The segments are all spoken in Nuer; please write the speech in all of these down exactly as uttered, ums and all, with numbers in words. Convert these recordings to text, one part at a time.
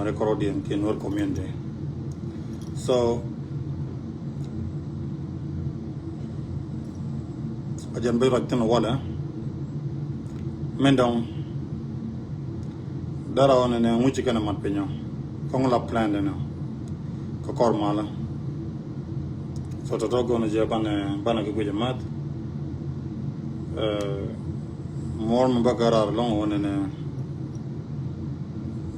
Nuɛri kɔrɔdiɛn kiɛ Nuɛri community. So a jɛn bä ruac thin walɛ. Min dɔŋ dara ɣɔn ɛnɛ ŋuci kɛn ɛ mat piny ɔ. Kɔŋ la plan dɛn ɔ kɛ kɔr malä. So tɔtɔ gɔn jɛ banɛ banɛ kɛ guic ɛ math. Muɔr mi bä kɛ rar lɔŋ ɣɔn ɛnɛ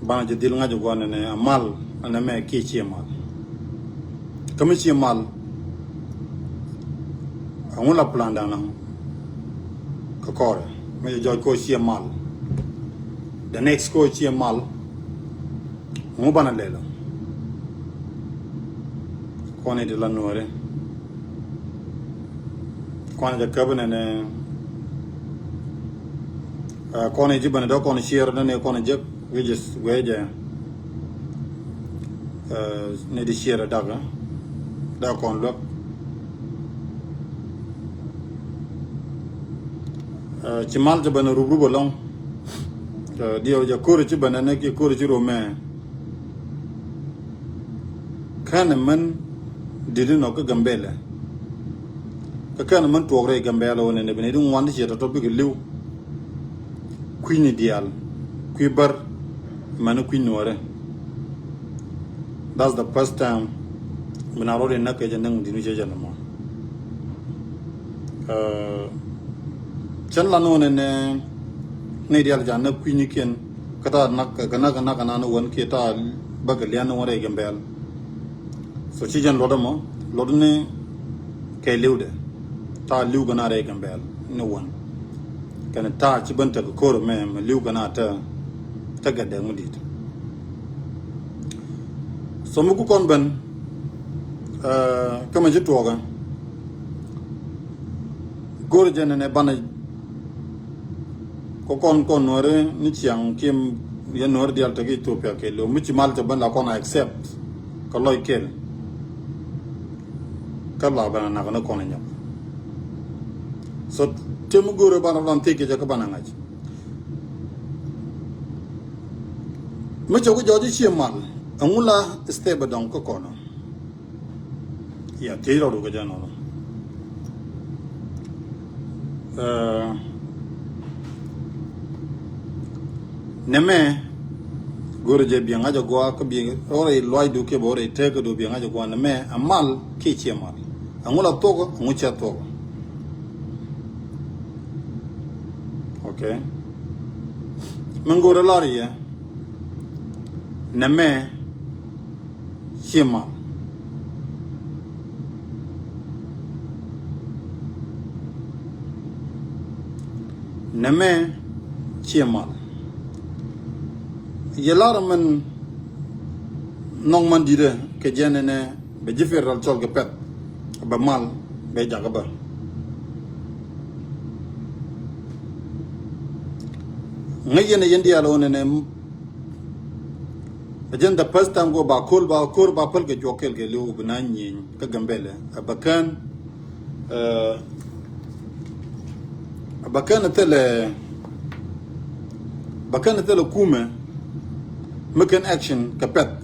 banɛ jɛ dhil ŋa̱c ɛ guan ɛnɛ a mal ɛnɛ mɛ kiɛ ciɛ mal. Kä mi ciɛ mal ɛŋu la plan danɔ kä kɔrɛ mi jɛ jɔc ko ciɛ mal. The next ko ciɛ mal ɛŋu banɛ lɛlɔ. Kɔn iti la nuɔri. Kɔn jɛ käp nɛnɛ. Kɔn ji̱ bänɛ dɔ̱ kɔn ciɛɛr nɛnɛ kɔn jek. Which is wee jɛ ni di ciɛɛr dakä. Dak kɔn luäk. Ci mal ci bänɛ rup rup alɔŋ. Diɛw jɛ kori ci bänɛ nɛ ki kori ci romɛ. Kɛn män di̱t inɔ kä Gambɛlɛ. Kä kɛn män tuɔɔk rɛy Gambɛlɛ wä nɛnɛ bi nɛy di ŋuan ti ciɛ tɔtɔ bikɛ li̱w. Kui̱ni diaal kui̱ bär mɛn kui̱ nuɔrɛ. That's the first time. Bi na rɔɔd in näk kɛ jɛ näk mi di̱t mi cɛ jɛ lɛ mɔ. Cɛn lan wä nɛnɛ nɛy diaal ca näk kui̱ni kiɛn. Kä ta̱a̱ nak kɛ nak kɛ nak kɛ nan wän kiɛ ta̱a̱ bäkɛ lian wän rɛy Gambɛl. So ci jɛn luɔt ɛmɔ luɔt ni kɛ li̱wdɛ ta̱a̱ li̱w kɛ na rɛy Gambɛl ni wän. Kɛn ta̱a̱ ci ben tek ko̱r mɛ mɛ li̱w kɛ na te te gɛ dɛk mi di̱t. So mi ku kɔn ben kä mɛ ci tuɔɔkä. Go̱r jɛn ɛn ɛ banɛ kɔ kɔn kɔn nuɔri ni ciaŋ kim yɛ nuɔri dial tek Ethiopia kɛ lo mi ci mal te ben la kɔn accept. Kä lɔc kel kä la ben a nak ni kɔn a nyɔk. So te mi go̱r ɛ banɛ lɔn thik kɛ jɛ kä banɛ ŋa̱c. Mi cɛ ku jɔɔc i̱ cie mal ɛŋu la step ɛ dɔŋ kä kɔn ɔ. Ya thiec rɔɔdu kɛ jɛ nɔnɔ. Nɛmɛ go̱rɛ jɛ biɛ ŋa̱c agua kä biɛ rɔɔrɛ luacdu kiɛ bɛ rɔɔrɛ tekädu biɛ ŋa̱c agua nɛmɛ a mal kiɛ cie mal. Ɛŋu la thuɔk ɛŋu cɛ thuɔk. Okay. Min go̱rɛ lar yɛ nɛmɛ cie mal. Nɛmɛ cie mal. Yɛ lar min nɔŋ man di̱tɛ kɛ jɛn ɛnɛ bɛ ji̱ federal cɔl kɛ pɛth bɛ mal bɛ jakä bä. Ŋäc yɛn ɛ yɛn diaal ɣän ɛnɛ ɛ jɛn the first time go ba ko̱l ba ko̱r ba päl kɛ juɔk kɛl kɛ li̱w bi na nyieny kä Gambɛlɛ ɛ bɛ kään. Ɛ bɛ kään ɛ thilɛ bɛ kään ɛ thilɛ kumɛ mi kɛn action kɛ pɛth.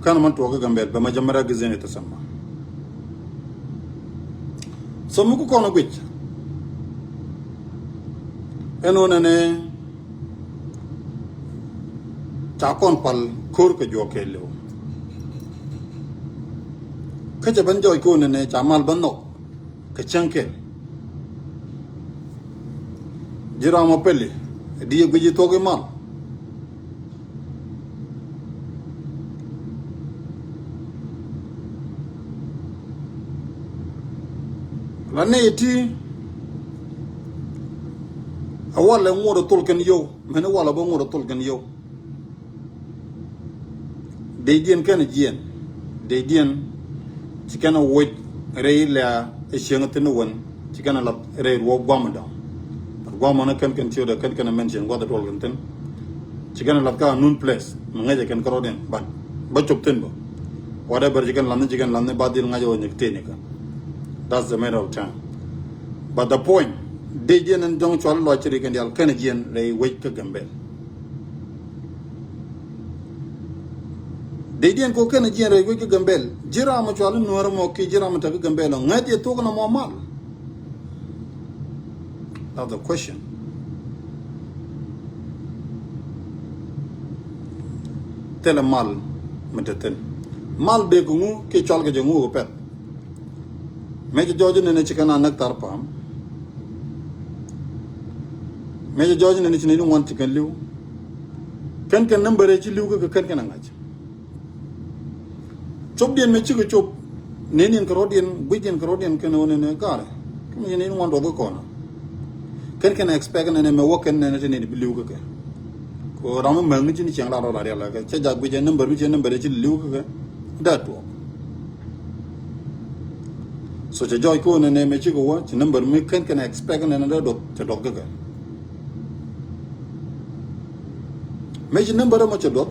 Kän man tuɔɔk kä Gambɛl bɛ ma jɛ mɛrɛ gizeni tɛ sɛmba. So mi ku kɔn a guic ɛn ɣän ɛnɛ ca kɔn pal ko̱r kɛ juɔk kɛ liw. Kä cɛ ben jɔɔc ko̱n ɛnɛ ca mal ben nhɔk kɛ cäŋ kɛl. Ji̱ ram a peli di yɛ guic i̱ thuɔk i̱ mal. La nɛy ti a walɛ ŋuɔt a thol kɛn yio̱w mɛn i̱ walɛ bä ŋuɔt a thol kɛn yio̱w. Dee jiɛn kɛn jiɛn dee jiɛn ci kɛn a woc rɛy lɛ a cieŋ thin wän ci kɛn a lat rɛy ruɔk guam dɔŋ. Guam wän a kɛn kɛn ciöt a kɛn kɛn a mention guath a tuɔl kɛn thin. Ci kɛn a lat ka a nun place mi ŋäc a kɛn kärɔɔdiɛn but bä cop thin bä. Whatever ci kɛn lat ni ci kɛn lat ni ba dhil ŋa̱c a wä nyɛk thin ni kɛn. That's the matter of time. But the point Dec diɛn ɛn dɔ̱ŋ cual lɔc ci ri kɛn dial kɛn jiɛn rɛy wec kä Gambɛl. Dec diɛn ko kɛn jiɛn rɛy wec kä Gambɛl. Ji̱ ram cual Nuɔr mɔ ki ji̱ ram tek kä Gambɛl ɔ ŋäth yɛ thok na mɔ mal. That's the question. Thilɛ mal mi te thin. Mal bek ŋu ki cual kɛ jɛ ŋu kɛ pɛth. Mëë cɛ jɔɔc inɛnɛ ci kɛn a näk Thar Pam. Mëë cɛ jɔɔc inɛnɛ ci nɛy ni ŋuan ci kɛn li̱w. Kɛn kɛn nambärɛ ci li̱w kä kɛ kɛn kɛn a ŋa̱c. Copdiɛn mëë cikɛ cop. Nɛn in kɛ rɔ̱diɛn guic in kɛ rɔ̱diɛn kɛn ɣän inɛ gaarɛ. Kä mëë ci nɛy ni ŋuan duɔth kä kɔn a. Kɛn kɛn a expect inɛnɛ mëë wä kɛn inɛnɛ te nɛy bi li̱w kä kɛ. Kɛ ram mi mäth mi ci ni cieŋ la rɔ la rial kɛ cɛ jak guic ɛ number mi ci number ci li̱w kä kɛ. Da tuɔɔk. So cɛ jɔɔc ko̱n ɛnɛ mɛ cikɛ wä ci number mi kɛn kɛn expect ɛnɛ dee duɔth cɛ duɔth kä kɛ. Mɛ ci number mɔ cɛ duɔth.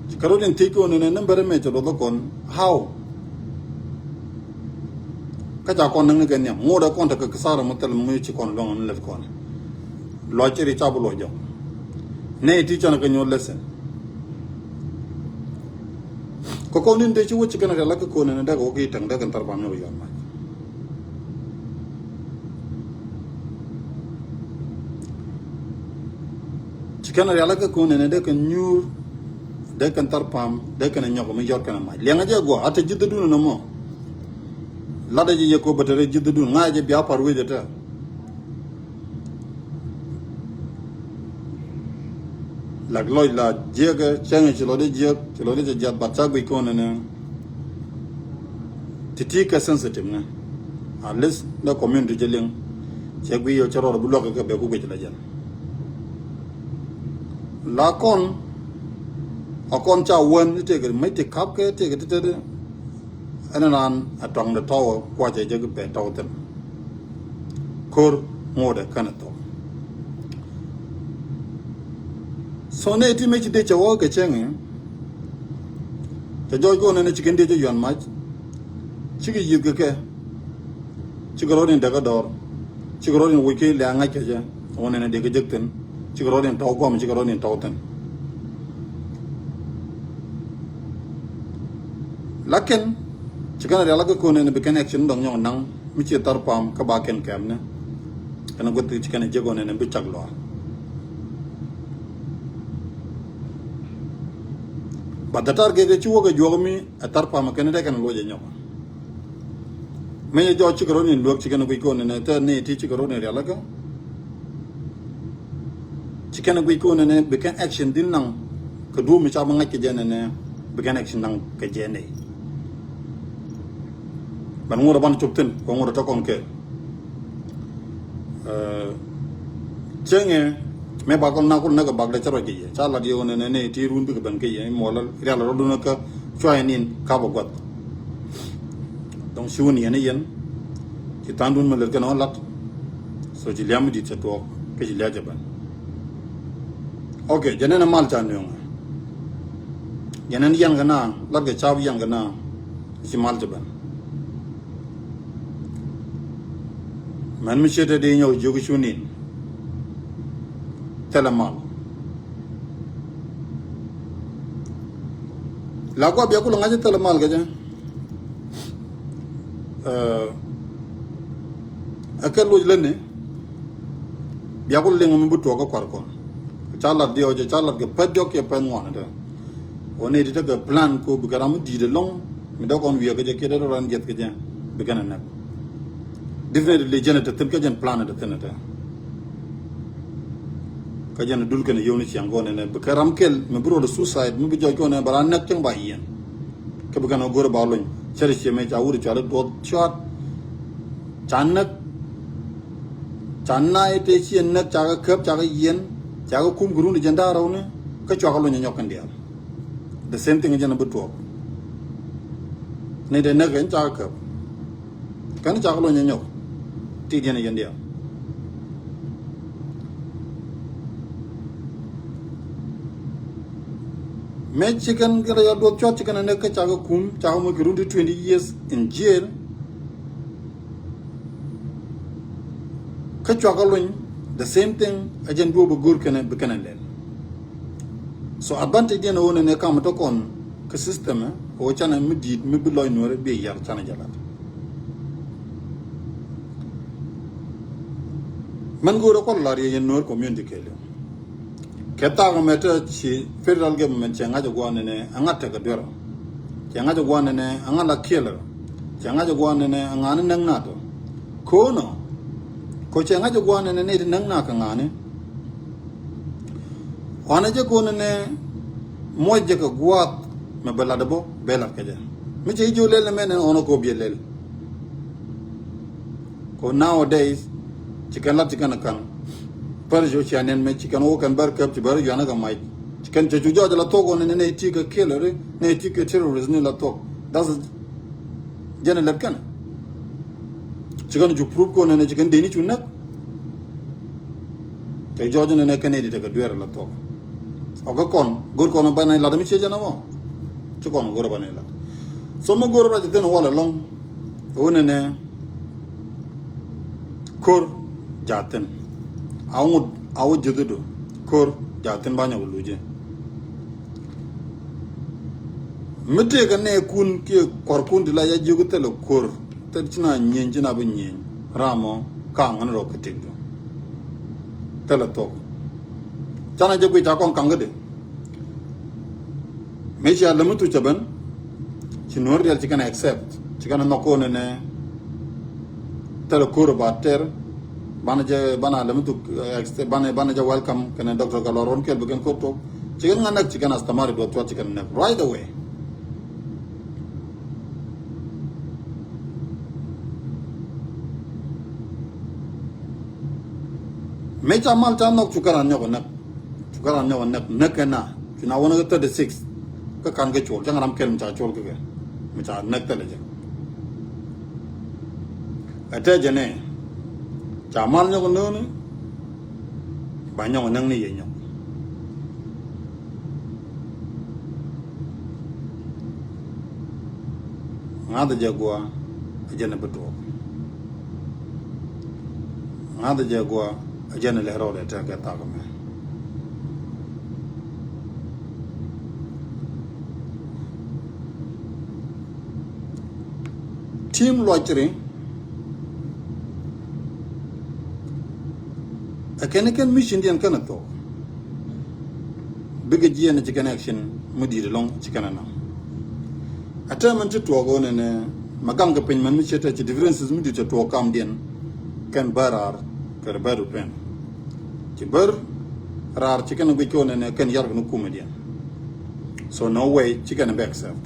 Ci kɛ rɔ din thiec ko̱n ɛnɛ number mɛ cɛ duɔth kɔn. How? Kä ca kɔn näŋ ni kɛ nhiam ŋot ɛ kɔn tekɛ kisara mɔ thil mi ci kɔn dɔŋ ni lɛth kɔn. Lɔc ci ri ca bi lɔc jɔk. Nɛ ti cɔn kɛ nyuɔth lesson. Kɛ kɔn din te ci wä ci kɛn rial la kɛ kon ni dɛk wä ki tɛŋ dɛk in Thar Pam nyɔk yɔn mac. Ci kɛn rial la kɛ kon ni dɛk in nyuur dɛk in Thar Pam dɛk in nyɔk mi yɔr kɛn mac liɛŋ a jɛ guɔ a te ji̱th dun ni mɔ. Lat a jɛ yɛ ko bä te rɛ ji̱th dun ŋa̱ a jɛ bia par wec a te. Lak lɔc la jiäkɛ cäŋ ci lɔcdɛ jiäk ci lɔcdɛ cɛ jiath bat ca guic kɔn ɛnɛ. Ti ti kɛ sensitive ni. At least dɛ community jɛ liŋ. Cɛ guic yɛ cɛ rɔɔd bi luäk kɛ bɛ ku guic la jɛn. La kɔn a kɔn ca wän ni tëëkɛ mec ti kap kɛ tëëkɛ ti tëëdɛ. Ɛn raan a tɔŋdɛ tɔwä kuacɛ jɛ kɛ bɛ tɔw thil. Ko̱r ŋotdɛ känɛ thok. So nɛ ti mɛ ci dee cɛ wä kɛ cäŋ i̱ cɛ jɔɔc go̱o̱n ɛn ci kɛn dee cɛ yuan mac. Cikɛ yi̱th kɛ kɛ. Cikɛ rɔ̱t in däkä dɔɔr. Cikɛ rɔ̱t in woc kɛ lɛ a ŋa̱c kɛ jɛ. Wä nɛn a dee kɛ jek thi̱n. Cikɛ rɔ̱t in tɔw guam cikɛ rɔ̱t in tɔw thi̱n. Lakin ci kɛn a rial a kɛ ko̱n ɛn bi kɛn action dɔŋ nyɔk naŋ. Mi ci Thar Pam kä ba kɛn kɛɛm ni kɛn guth ci kɛn jiäk ɣɔn ɛn bi cak lɔa. But the target ci wä kɛ juɔk mi ɛ Thar Pam kɛn dee kɛn luɔc ɛ nyɔk. Mëë jɔɔc cikɛ rɔ̱ ni luäk ci kɛn guic kɔn ɛn te ni ti cikɛ rɔ̱ ni rial kä. Ci kɛn guic kɔn ɛn bi kɛn action din naŋ kɛ duɔ̱m mi ca bi ŋa̱c kɛ jɛ nɛnɛ bi kɛn action naŋ kɛ jɛ nɛy. Bɛn ŋot a ban cop thi̱n kɛ ŋot a tɔkɔn kɛ. Cieŋɛ mɛ bak kɔn na kul näk a bak dɛ cä ruac kɛ yɛ ca lat yɛ wä nɛnɛ nɛy ti run bikɛ ben kɛ yɛ mɔl rial rɔ dun kä cua yɛ nin kap a guath. Dɔŋ ci wun yɛn i̱ yɛn ci tha̱a̱ŋ dun mɛ lɛt kɛn ɣän lat. So ci liam mi dit cɛ tuɔɔk kä ci lia̱a̱ cɛ ben. Ok jɛ nɛn a mal ca nööŋ. Jɛ nɛn yɛn kɛ na lat kɛ cap yɛn kɛ na. Ci mal cɛ ben. Mɛn mi ce̱t te di nyɔk jiök cunin. Thilɛ mal. La guap bia kul ŋa̱c thilɛ mal kɛ jɛ. Ɛ kɛ luc lätni. Bia kul liŋ mi bi tuɔɔk kä kuar kɔn. Ca lat diɔk jɛ ca lat kɛ pɛth diɔk kiɛ pɛth ŋuan te. Wä ni ti tekɛ plan ko bikɛ ram mi di̱i̱t ɛlɔ̱ŋ mi dɔ̱k kɔn wiɛɛk kä jɛ kiɛ dee rɔ ran jiɛth kä jɛ bikɛn ɛ nɛk. Definitely jɛn ɛ te thi̱n kä jɛn plan ɛ te thi̱n ɛ te. Kä jɛn ɛ dul kɛn ɛ yio̱w ni ciaŋ kɔn ɛnɛ bikɛ ram kɛl mi bi rɔɔd ɛ suicide mi bi jɔc kɔn ɛnɛ bɛ ran nɛk cäŋ ba yiɛn. Kä bikɛn ɛ go̱r ɛ ba lony cɛ ri ciɛ mɛ ca wut ɛ cual ɛ duɔth cuat. Ca näk. Ca naac te ciɛ näk ca kɛ käp ca kɛ yiɛn ca kɛ kum kɛ run ɛ jɛn da̱a̱ rɛwni kä cua kɛ lony ɛ nyɔk kɛn diaal. The same thing jɛn a bi tuɔɔk. Ni dee näk kɛn ca kɛ käp. Kɛn ca kɛ lony ɛ nyɔk. Ti diɛn ɛ yɛn diaal. Mɛ ci kɛn kɛ rɛy a duɔth cuat ci kɛn a näk kä ca kɛ kum ca kɛ moc kɛ run ti twenty years in jail. Cuakä luny, the same thing, a jɛn duɔ̱ɔ̱p bi go̱r kɛnɛ, bi kɛnɛ lɛl. So advantage diɛn ɣöö nɛnɛ kam tɔ kɔn kä system ɛ ɣöö canɛ mi di̱i̱t mi bi lɔc Nuɔ̱ɔ̱ri bi yar canɛ jɛ lat. Mɛn go̱o̱rä kual lar yɛ yɛn Nuɔ̱ɔ̱r community kɛɛliw. Kɛ thak mɛ te ci federal government cɛ ŋa̱c a guan nɛnɛ a ŋa̱t tekɛ duer ɔ. Cɛ ŋa̱c a guan nɛnɛ a ŋa̱t la kiɛl ɔ. Cɛ ŋa̱c a guan nɛnɛ a ŋa̱ni näk naat ɔ. Ko̱n ɔ kɔ cɛ ŋa̱c a guan nɛnɛ ni ti näk naat kɛ ŋa̱ni. Wanɛ jɛ ko̱n nɛnɛ muɔc jɛ kɛ guath mɛ bɛ lat bɔ bɛ lat kɛ jɛ. Mi cɛ ji̱ lɛl mɛ nɛn ɔnɔ kɔ biɛ lɛl. Kɔ nowadays ci kɛn lat ci kɛn a kaŋ. Parish ɔ cia nɛn mɛ ci kɛn wä kɛn bär käp ci bär yuanä kɛ mac. Ci kɛn cɛ cu jɔɔc la thok ɔ nɛn nɛ ti kɛ killary nɛ ti kɛ terrorist ni la thok. That's jɛn lɛt kɛn. Ci kɛn cu proof kɔ nɛn ci kɛn deni cu näk. Kɛ jɔɔc nɛnɛ kɛn i̱ di tekɛ dueer la thok. Ɔ kɛ kɔn go̱r kɔn banɛ lat mi cie jɛn ɛmɔ. Ci kɔn go̱r banɛ lat. So mi go̱r ruac thin wal ɛlɔŋ. Ɣöö nɛnɛ ko̱r jathin. A wä ŋut a wä ji̱thidu ko̱r jathin ba nyɔk luc jɛ. Mi tëëkɛ nɛɛkun kiɛ kuarkun ti la ya jiök thilɛ ko̱r. Thil ci na nyieny ci na bi nyieny. Ram ɔ ka̱a̱ŋ ɣän rɔ kɛ tëkdu. Thilɛ thok. Canɛ jɛ guic ca kɔn ka̱ŋ kädi. Mëë cia lämi thuc cɛ ben. Ci Nuɔ̱ɔ̱r diaal ci kɛn accept ci kɛn nhɔk ko̱n nɛnɛ. Thilɛ ko̱r ba tɛr. Banɛ jɛ banɛ lämi thuk banɛ banɛ jɛ welcome kɛnɛ doctor Gatluak Ruɔ̱n kɛl bi kɛn ko̱r thok. Ci kɛn ŋa näk ci kɛn astamari duɔth cuat ci kɛn näk right away. Mëë ca mal ca nhɔk cu kɛ ran nyɔk ɛ näk. Cu kɛ ran nyɔk ɛ näk näk kɛ na cu na wänä kɛ thirty six. Kä kan kɛ col cäŋ ram kɛl mi ca col kɛ kɛ mi ca näk thilɛ jɛ. Ɛ tɛ jɛ nɛ ca mal nyɔk ɛ nööni. Ba nyɔk ɛ näk ni yɛ nyɔk. Ŋa̱th jɛ guɔ ɛ jɛn ɛ bi tuɔɔk. Ŋa̱th jɛ guɔ ɛ jɛn ɛ lɛ rɔɔdɛ tekɛ thak mɛ. Team luɔc ri. Ɛ kɛn kɛn mission diɛn kɛn ɛ thok. Bikɛ jiɛn ci kɛn action mi di̱i̱t ɛlɔ̱ŋ ci kɛn ɛ nam. Ɛ tɛm mɛn ci tuɔɔk ɣöö nɛnɛ mɛ gaŋ kɛ piny mɛn mi ce̱t ɛ ci differences mi di̱i̱t cɛ tuɔɔk kam diɛn. Kɛn bär raar kɛ rɛ bär du pɛn. Ci bär raar ci kɛn guic kɛ ɣöö nɛnɛ kɛn yar kɛ ni kumɛ diɛn. So no way ci kɛn bɛ accept.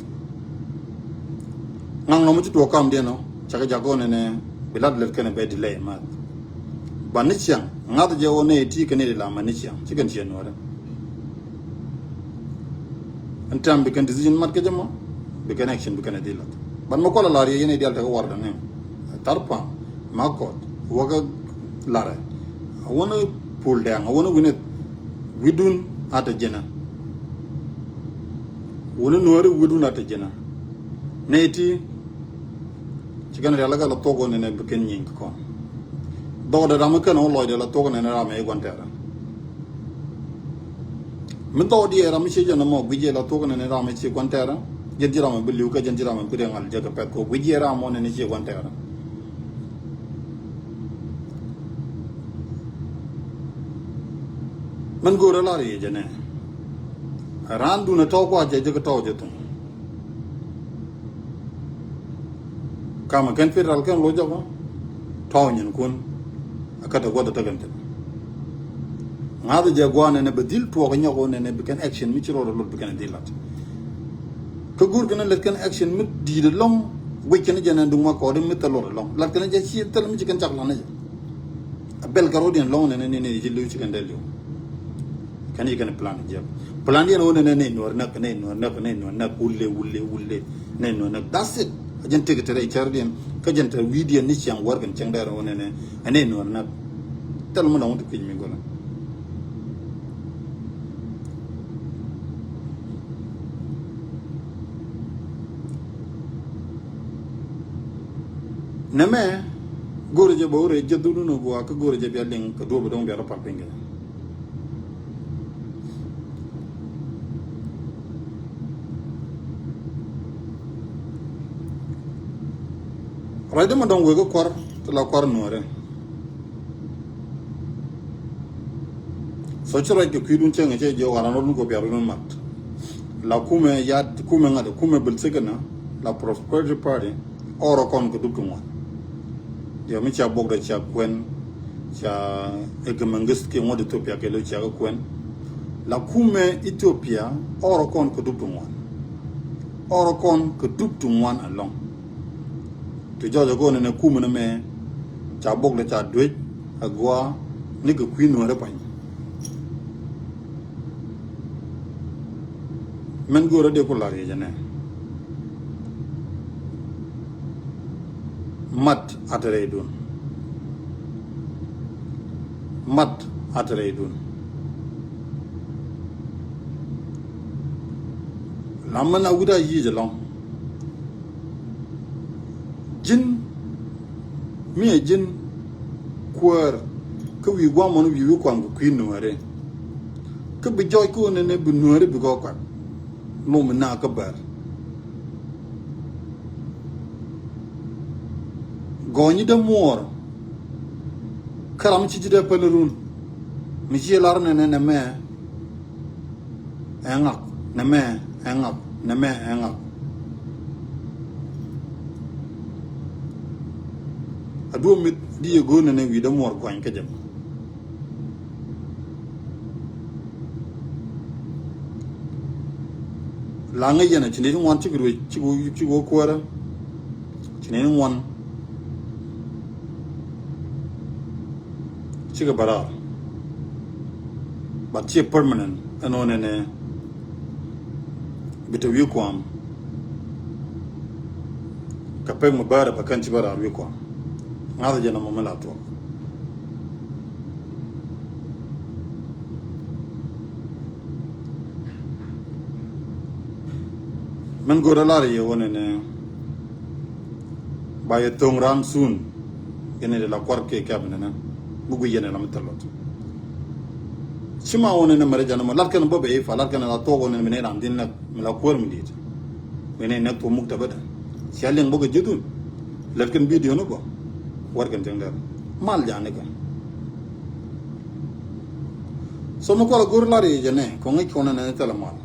Ŋaŋ nɔmɔ ci tuɔɔk kam diɛn ɔ cakɛ jak ɣöö nɛnɛ bi lat lɛt kɛn bɛ delay math. Ban ni ciaŋ ŋath jɛ ɣöö nɛ ti kɛn i̱ di la man ni ciaŋ ci kɛn ciɛ nuɔrɛ. Ɛn tɛm bi kɛn decision mat kɛ jɛ mɔ bi kɛn action bi kɛn ɛ di lat. Ban mɛ kual a lar yɛ yɛn i̱ dial tekɛ war dɛ ni thar paŋ ma kɔt wäkä larɛ. A wänä pul dɛŋ a wänä wi̱nɛ wi̱dun a te jɛnɛ. Wuni nuɔri wi̱dun a te ji̱na. Nɛy ti ci kɛn rialikä la thok wä nɛnɛ bi kɛn nyieny kɛ kɔn. Dhɔkdɛ ram mi kɛn wä lɔcdɛ la thok nɛnɛ ram mi guan tɛɛrɛ. Mi dhɔkdiɛ ram mi ci jɛn mɔ guic jɛ la thok nɛnɛ ram mi ci guan tɛɛrɛ. Jɛn ci ram mi bi li̱w kɛ jɛn ci ram mi bi riɛŋ al jɛ kɛ pɛth kɛ guic jɛ ram mɔ nɛnɛ ci guan tɛɛrɛ. Mɛn go̱o̱rä lar yɛ jɛ nɛ. Raan dun ɛ tɔw kua jɛ jɛ kɛ tɔw jɛ thum. Kamɛ kɛn federal kɛn loc jɔkɔ tɔw nyin kun. Ɛ kä te guɔth ɛ tekɛn thil. Ŋa̱th jɛ gua̱a̱n nɛnɛ bɛ dhil tuɔɔk nyɔk wä nɛnɛ bi kɛn action mi ci rɔɔd ɛ lot bi kɛn ɛ dhil lat. Kä go̱o̱r kɛn ɛ lät kɛn action mi di̱i̱t ɛlɔ̱ŋ. Guic kɛn ɛ jɛ nɛn duŋ ma kɔɔd mi thil lot ɛlɔ̱ŋ lat kɛn ɛ jɛ ci thil mi ci kɛn cak lan ɛ jɛ. A bɛl kɛ ro̱diɛn lɔ̱ŋ nɛnɛ ni ni ji̱ li̱w ci kɛn dee li̱w. Kɛn ji̱ kɛn plan jiɛk. Plan diɛn wä nɛnɛ ni nuɔr näk ni nuɔr näk ni nuɔr näk wule wule wule ni nuɔr näk. That's it. A jɛn tëk tɛrɛ cär diɛn kä jɛn tɛrɛ wi̱i̱ diɛn ni ciaŋ wär kɛn cäŋ dɛr wä nɛnɛ. Ni nuɔr näk. Thil mi dɔ̱ŋ wä ti kui̱c mi go̱lä. Nɛmɛ Go̱o̱rɛ jɛ bä wä rɛy jɛ dhut wun a gɔaa kä go̱o̱rɛ jɛ bia liŋ kɛ duɔ̱ɔ̱p dɔ̱ŋ bia rɔ pal piny kɛ. Ruacdä ma dɔ̱ŋ wëë kä kuar ti la kuar nuɔ̱ɔ̱rɛ. So ci ruac kɛ kui̱dun cäŋ cɛ jiɛ waran rɔdun kɔ piar rɔdun mat. La kumɛ ya kumɛ ŋa̱t kumɛ bil sikɛ na la Prosperity Party. Ɔrɔ kɔn kɛ dup ti ŋuan. Yɛ mi cia bok dɛ cia kuɛn cia Eke Mengistu kiɛ ŋuɔt Ethiopia kɛ lo cia kɛ kuɛn. La kumɛ Ethiopia ɔrɔ kɔn kɛ dup ti ŋuan. Ɔrɔ kɔn kɛ dup ti ŋuan alɔŋ. Ti jɔɔc a go̱o̱nɛ nɛ kumɛ nɛ mɛ ca bok dɛ ca duec a gua ni kɛ kui̱ nuɔ̱ɔ̱rɛ pany. Mɛn go̱o̱rä dee ku lar yecä nɛ. Mat a te rɛydun. Mat a te rɛydun. La mɛn a wi̱t a yic ɛlɔ̱ŋ. Ji̱n mi ɛ ji̱n kuäär kä wi̱i̱ gua̱a̱mɔni wi̱i̱ wi̱i̱ kua̱m kɛ kui̱ nuääri. Kä bi jɔc kä ɣöö nɛnɛ bi nuääri bi gɔɔ kuak. Lom mi naath kä bär. Gɔɔny i̱ dee muɔɔr. Kä ram mi ci ji̱ dee päl run. Mi ci lar nɛnɛ nɛmɛ. Ɛ ŋak nɛmɛ, ɛ ŋak nɛmɛ, ɛ ŋak. A duɔ̱ɔ̱p mi di yɛ go̱o̱r nɛnɛ wi̱i̱ dee muɔɔr gɔany kä jɛ. La ŋäc yɛn a ci nɛy ti ŋuan cikɛ ruec cikɛ wä kuäärä. Ci nɛy ti ŋuan cikɛ bä raar. But ciɛ permanent ɛn ɣöö nɛnɛ bi te wi̱i̱ kuam. Kɛ pek mi bäärä bä kɛn ci bä raar wi̱i̱ kuam. Ŋa̱th jɛ nɔmɔ mi la tuɔk. Min go̱o̱rä lar yɛ wä nɛnɛ ba yɛ thoŋ ran sun. Yɛn ɛ la kuar kɛ kɛp nɛnɛ mi gui yɛn ɛ la mi thil lot. Ci ma wä nɛnɛ mɛrɛ jɛn mɔ lat kɛn bä bɛ ifa lat kɛn la thuɔk wä nɛnɛ mi nɛ ran din nɛk mi la kuäär mi dit. Mi nɛ nɛk thuɔk muk tɛ bä dɛ cia liŋ bä kɛ ji̱thun. Lɛt kɛn bidio ni bä wär kɛn tiɛŋ dɛr mal jani kɛ. So mi kual a go̱r lar yɛ jɛ nɛ kɔ ŋäc kɔn nɛ thilɛ mal.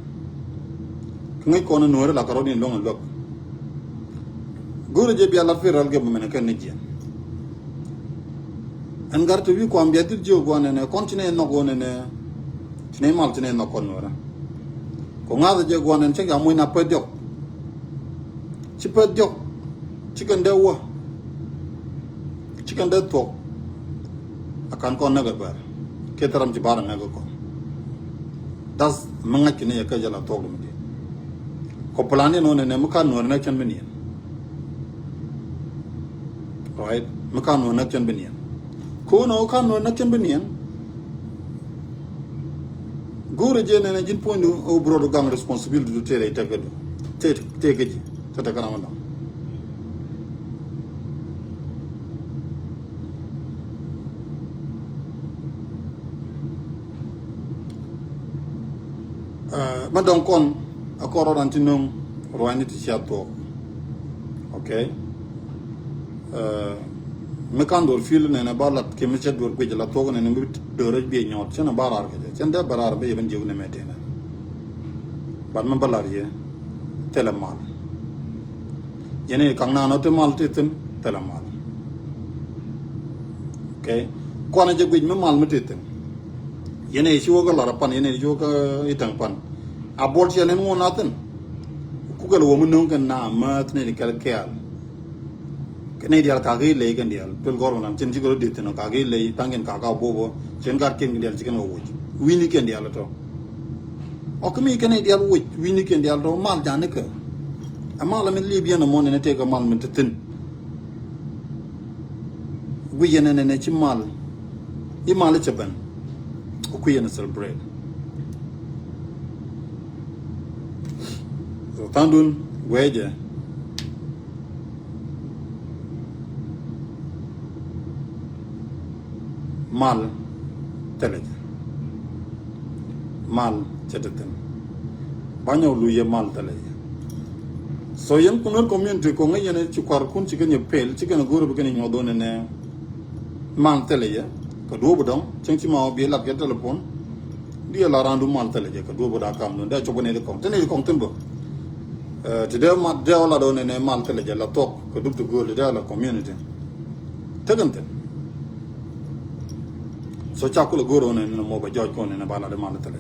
Kɛ ŋäc kɔn nuɔ̱ɔ̱ri la kɛ rɔ̱diɛn luäŋ a luäk. Go̱o̱rɛ jɛ bia lat federal government kɛn ni jiɛn. Ɛn gat ti wi̱i̱ kuam bia dhil jiök gua̱n ɛnɛ kɔn ci nɛ nhɔk ɣöö nɛnɛ ci nɛ mal ci nɛ nhɔk kɔn nuɔ̱ɔ̱rä. Kɔ ŋa̱th jɛ gua̱n ɛn cäŋ ca moc na pɛth diɔk. Ci pɛth diɔk ci kɛn dee wä. Ci kɛn dee thuɔk. A kan kɔn näk ɛ bär kiɛ thil ram ci bar ɛ ŋäk ɛ kɔn. Dath mi ŋa̱c kini yɛ kä jɛ la thuɔk dumi diɛ. Kɔ plan yɛn ɣän ɛnɛ mi kan nuɔ̱ɔ̱r nɛ cɛn bi niɛn. Right mi kan nuɔ̱ɔ̱r nɛ cɛn bi niɛn. Ko̱n ɣä kan nuɔ̱ɔ̱r nɛ cɛn bi niɛn. Go̱o̱rɛ jɛ nɛnɛ ji̱n puɔ̱nydu ɣä bro du gaŋ responsibility du tëë rɛy tɛk kɛ du tëë tëë kɛ ji̱ tëë tɛk kɛ ram mi dɔ̱ŋ. Mɛ dɔ̱ŋ kɔn a kɔn rɔɔdan ti no̱ŋ ruaacni ti cia thuɔ̱k. Okay. Mi kan duɔr fil nɛnɛ ba lat kɛ mi cɛ duɔr guic la thuɔ̱k nɛnɛ mi duɔr rɛc biɛ nyɔɔt cɛn a ba raar kɛ cɛ cɛn dee ba raar bɛ yɛ ben jiök nɛmɛ tënɛ. Bat mi ba lat yɛ thilɛ mal. Yɛn i̱ kaŋ naan ɔ ti mal ti thi̱n thilɛ mal. Okay. Kuanɛ jɛ guic mi mal mi ti thi̱n. Yɛn i̱ ci wä kä lar a pan yɛn i̱ ci wä kä i̱ täŋ pan. A buɔl ciɛ nɛn ŋuɔn a thi̱n. Kukɛ lɛ wä mi no̱o̱ŋ kɛn na määth nɛy ti kɛl kɛɛl. Kɛ nɛy diaal kakä i̱ ley kɛn diaal tuel gɔr mi ram cin cikɛ rɔ di̱th thi̱n ɔ kakä i̱ ley tha̱a̱ŋ kɛn kakä a buɔp ɔ cin gat kiɛn kɛn diaal cikɛn wä woc wi̱ni kɛn diaal tɔ. Ɔ kä mi kɛn nɛy diaal woc wi̱ni kɛn diaal tɔ mal ja̱a̱n ni kä. Ɛ mal mi li̱i̱p yɛn ɛmɔ nɛn ɛ tëëk ɛ mal mi te thi̱n. Wi̱c yɛn ɛnɛnɛ ci mal i̱ mal i̱ cɛ ben. Ɔ kui̱ yɛn ɛ celebrate. So tha̱a̱ŋdun guɛcɛ. Mal thilɛ jɛ. Mal cɛ te thi̱n. Ba nyɔk luc yɛ mal thilɛ jɛ. So yɛn kun wän community ko ŋäc yɛn ci kuar kun ci kɛn yɛ pel ci kɛn go̱o̱r bi kɛn yɛ nyuɔth wän nɛ mal thilɛ jɛ. Kɛ duɔ̱ɔ̱p dɔ̱ŋ cäŋ ci ma wä bi lat kɛ telephone. Di yɛ la randu mal thilɛ jɛ kɛ duɔ̱ɔ̱p da kam dun dee cop ni di kɔŋ te ni di kɔŋ thi̱n bä. Ti dee mat dee wä lat wän nɛ mal thilɛ jɛ la thuɔk kɛ dup ti go̱o̱r ti dee la community. Tekɛn thi̱n. So ca kulɛ go̱o̱r wän ni mɔ bɛ jɔɔc kɔn ni ba la di mal thilɛ.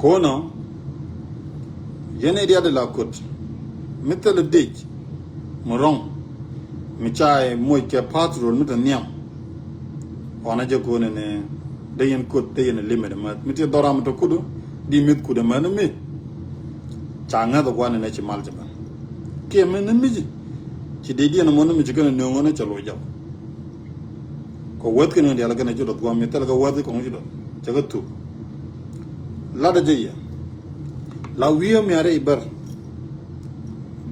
Ko̱nɔ yɛn i̱ diat di la kot mi thilɛ dic mi rɔŋ mi ca i̱ moc kɛ patrol mi te nhiam. Ɣɔn a jɛ ko̱n ni dee yɛn kot dee yɛn limit mɛth mi ti dhɔram mi te kudu di mith kudɛ mɛth ni mi. Ca ŋäth guan ni ci mal ci ban kiɛ mi ni mi ci ci dee diɛn mɔ ni mi ci kɛn ni ŋɔn ni ca loc jɔk. Kɛ wäth kɛn dial kɛn ci dɔth guam mi thil kɛ wäth kɔŋ ci dɔth cɛ kɛ thuk. Lat a jɛ yɛ la wi̱i̱ mi a rɛy bär.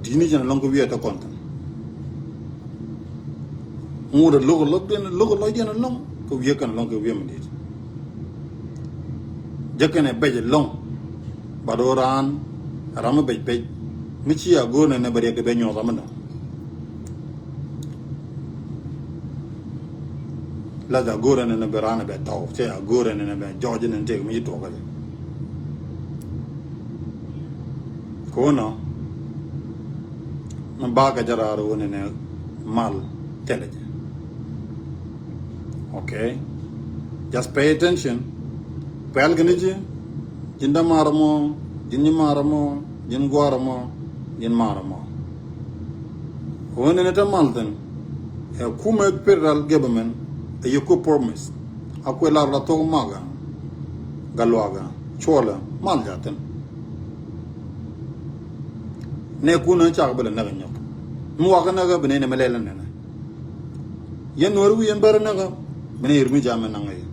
Di̱t ni jɛn lɔŋ kɛ wi̱i̱ a te kɔn thin. Ŋut a lo̱k a lo̱k diɛn lo̱k a lo̱k diɛn lɔŋ kɛ wi̱i̱ kɛn lɔŋ kɛ wi̱i̱ mi di̱t. Jɛ kɛn ɛ bɛc lɔŋ. Ba do̱ raan ram mi bɛc bɛc mi ci a go̱o̱r nɛ nɛ bɛ riɛk di bɛ nyuɔth ram mi dɔ̱ŋ. La dha go̱o̱r ɛn ɛn bɛ raan bɛ tɔw cɛ a go̱o̱r ɛn ɛn bɛ jɔɔc ɛn ɛn tëëk mi ci tuɔk kɛ. Ko̱nɔ mi ba kɛ jɛ raar wun ɛn ɛ mal thilɛ jɛ. Okay. Just pay attention. Pɛl kɛ ni ji̱ ji̱n dämaar mɔ ji̱n nyimaar mɔ ji̱n gua̱a̱r mɔ ji̱n maar mɔ. Ɣöö nɛnɛ te mal thi̱n ɛ kumɛ federal government ɛ yɛ ku promise a kuɛ lar la thok makä. Gatluakä cuɔlɛ mal ja̱thin. Nɛ kunä cakɛ bä lɛ näk nyɔk mi wakä näk bi nɛnɛ mɛ lɛl nɛnɛ. Yɛn nuɔri wi̱i̱ yɛn bärä näk bi nɛ yir mi jamɛ naŋ yɛ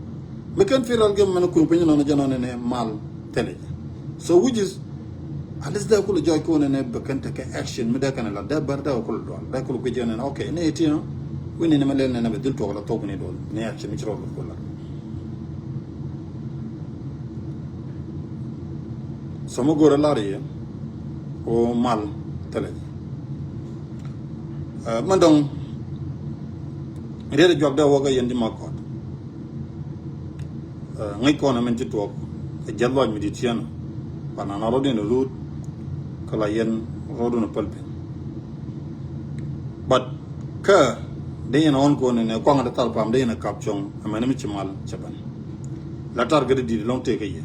mi kɛn federal government kun piny nɔnɔ jɛ nɔnɛ nɛ mal thilɛ jɛ. So which is at least dee kulɛ jɔɔc kɛ wä nɛnɛ bɛ kɛn tekɛ action mi dee kɛn la dee bär dee kulɛ dual dee kulɛ guic kɛ nɛnɛ okay nɛ iti nɔ. Wi̱n nɛnɛ mɛ lɛl nɛnɛ bɛ dhil tuɔk la thok ni dual ni action mi ci rɔɔd kulɛ la. So mi go̱rɛ lar yɛ ko mal thilɛ jɛ. Mɛ dɔŋ riet juak dee wä kɛ yɛn ji̱ ma kɔt. Ŋäc kɔn ɛmɛn ci tuɔɔk ɛ jiɛth lɔc mi di̱t ciɛn. Kuan an a rɔ̱diɛn ɛ ruut kä la yɛn rɔ̱dun ɛ päl piny. But kä dee yɛn ɣɔn kɔn ɛnɛ kuaŋ ɛ dee thar pam dee yɛn ɛ kap cuɔ̱ŋ ɛmɛn mi ci mal cɛ ben. La tar kä dee di̱t lɔŋ tëëk kä yɛ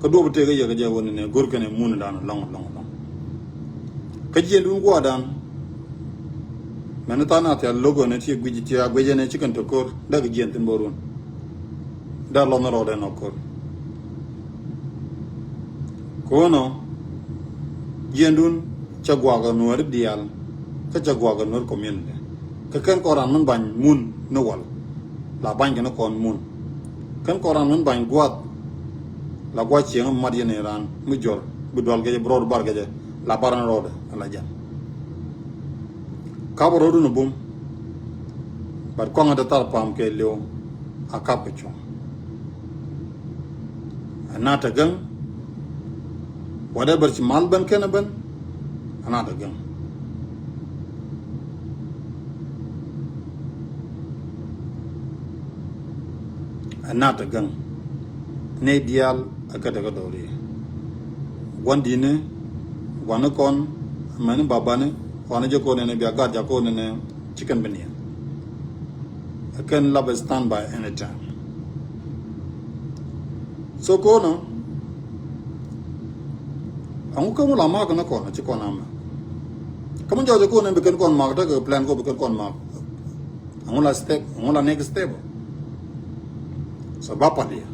kä duɔp tëëk kä yɛ kä jɛ ɣɔn ɛnɛ go̱r kɛn ɛ mun dan lɔŋ lɔŋ lɔŋ. Kä jiɛn dun guadan. Mɛn than a thial lo̱k ɣän ɛ ti guic ti a guic ɛn ɛ ci kɛn te ko̱r dee kɛ jiɛn thin bä run. Dee lɔnh rɔɔdɛ nɔ ko̱r. Ko̱nɔ jiɛndun cɛ guakä nuɔ̱ɔ̱ri diaal kä cɛ guakä nuɔ̱ɔ̱ri community. Kä kɛn kɔn ran min ba̱ny mun ni wal la ba̱ny kɛn kɔn mun. Kɛn kɔn ran min ba̱ny gua̱a̱th la gua̱a̱th cieŋ mi mat yɛn in raan mi jɔr bi dual kecɛ bi rɔɔd bar kecɛ la bar ni rɔɔdɛ ala jɛn. Kap rɔɔdun a bum. But kɔŋ a te thar pam kɛ liw a kap kɛ cuɔ̱ŋ. Ɛ na te gäŋ. Whatever ci mal ben kɛn a ben. Ɛ na te gäŋ. Ɛ na te gäŋ. Nɛy diaal ɛ kä te kä dɔɔri. Gua̱n di̱i̱ni gua̱n ni kɔn. Mɛni babani kɔn jɛ kɔn nɛnɛ bia gat ja kɔn nɛnɛ. Ci kɛn bi niɛn. Ɛ kɛn lap stand by anytime. So kɔn ɛŋu kä ŋu la mak ni kɔn ci kɔn amɛ. Kä mi jɔɔc kɔn bi kɛn kɔn mak tekɛ plan kɔ bi kɛn kɔn mak. Ɛŋu la step ɛŋu la next step. So ba pal yɛ.